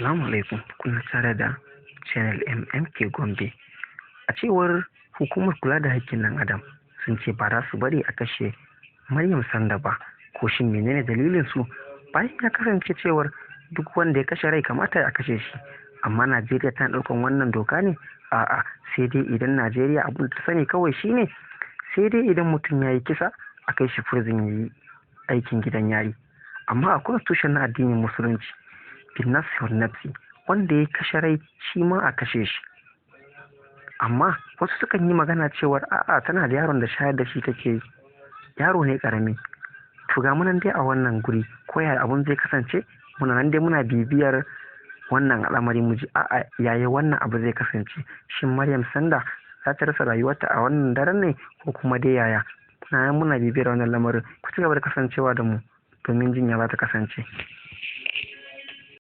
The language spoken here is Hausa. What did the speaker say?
Assalamu alaikum, kuna tare da Channel MMK Gombe. A cewar hukumar kula da haƙƙin ɗan adam, sun ce ba za su bari a kashe Maryam Sanda ba. Ko shin menene dalilin su? Bayan ya kasance cewar duk wanda ya kashe rai kamata ya kashe shi. Amma Najeriya tana ɗaukan wannan doka ne? A'a, sai dai idan Najeriya abun ta sani kawai shine sai dai idan mutum ya yi kisa a kai shi prison ya yi aikin gidan yari. Amma a constitution na addinin Musulunci, bin nafsi wal nafsi, wanda ya kashe rai shi ma a kashe shi. Amma wasu sukan yi magana cewar a'a, tana da yaron da shayar da shi take yi, yaro ne karami. To ga munan dai a wannan guri, ko yaya abun zai kasance, muna nan dai muna bibiyar wannan al'amari mu ji a'a, yaya wannan abu zai kasance. Shin Maryam Sanda za ta rasa rayuwarta a wannan daren ne, ko kuma dai yaya? Muna nan muna bibiyar wannan lamarin. Ku ci gaba da kasancewa da mu domin jin ya za ta kasance.